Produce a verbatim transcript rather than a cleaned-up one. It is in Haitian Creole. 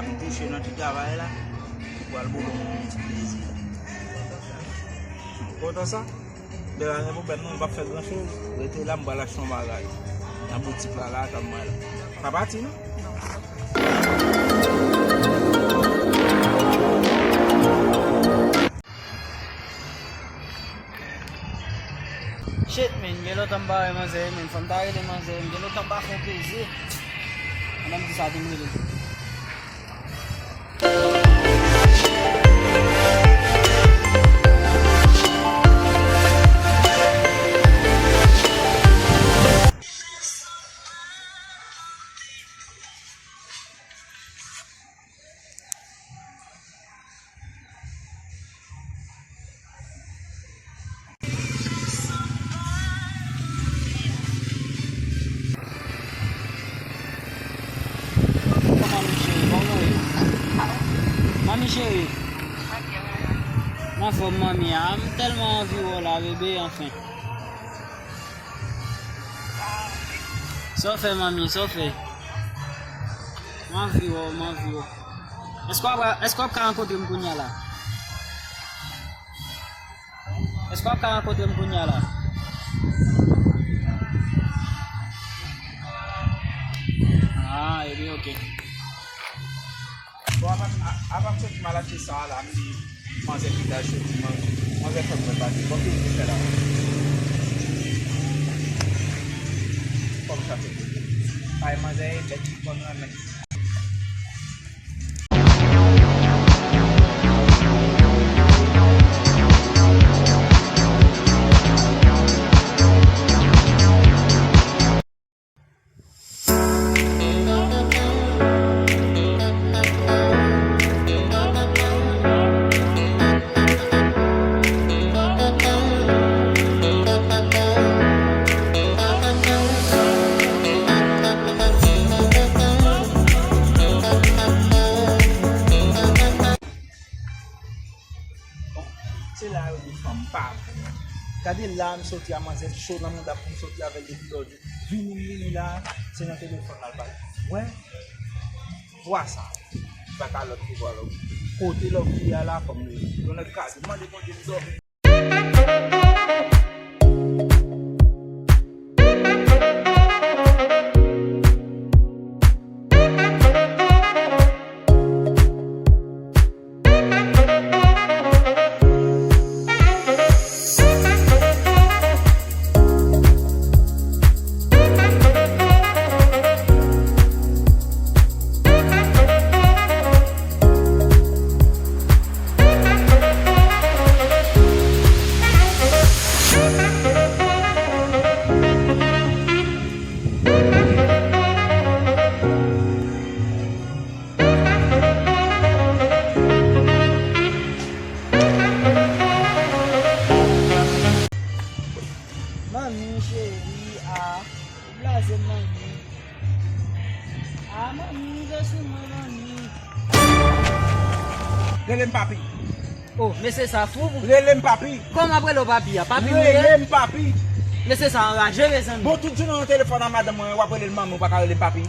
M touche nan ti travay la, m pral boule yon ti plezi. Kontan sa? Dega, gen pwoblèm non, m p ap fè gran choz. Rete la, m pral achte yon bagay nan boutik la, la, tann mwen la. Pa pati non. Shit, man, gen lontan m pa wè manzè, man. Fò m ta rele manzè, gen lontan m pa fè yon plezi. Pandan m di sa, tou m rele. Kòman nou cheri? Kòman w ye? Manmi cheri. Mwen anfòm manmi a. M tèlman anvi wè w la, bebe, anfen. Sa w fè, manmi? Sa w fè? Mwen anvi wè w, mwen anvi wè w. Èske w ap, èske w ap ka rankontre m kounye a la? Èske w ap ka rankontre m kounye a la? Ah, ebyen, oke. Bon, apa, apa m soti m al achte sa a la, m di manzè ki ta soti, man-, manzè fè m wè pati. Bon, ki m te fè la? Fò m chache kote. Ay, manzè e bèt ki konn renmen. Bon, se la yo di fanm pa bon. Gade la m soti a manzè cho nan mouda pou m soti avè l depi lòdi. Vini m vini la, se nan telefòn la l pale. Wè, vwa sa, li pa ka lòt ke vwa lòt. Kote lòt ki a la fanm yo. Yon nèg ka di, mande Bondye m dòmi. Manmi cheri, a, ou blaze m, manmi. A, manmi, rive sou mwen, manmi. Rele m papi. Oh, mesye sa fou pou. Rele m papi. Kòman ap rele w papi a? Papi m rele. Rele m papi. Mesye sa anraje, mezanmi. Bon, tout jounen nan telefòn a madanm mwen, w ap rele l manmi, ou pa ka rele m papi.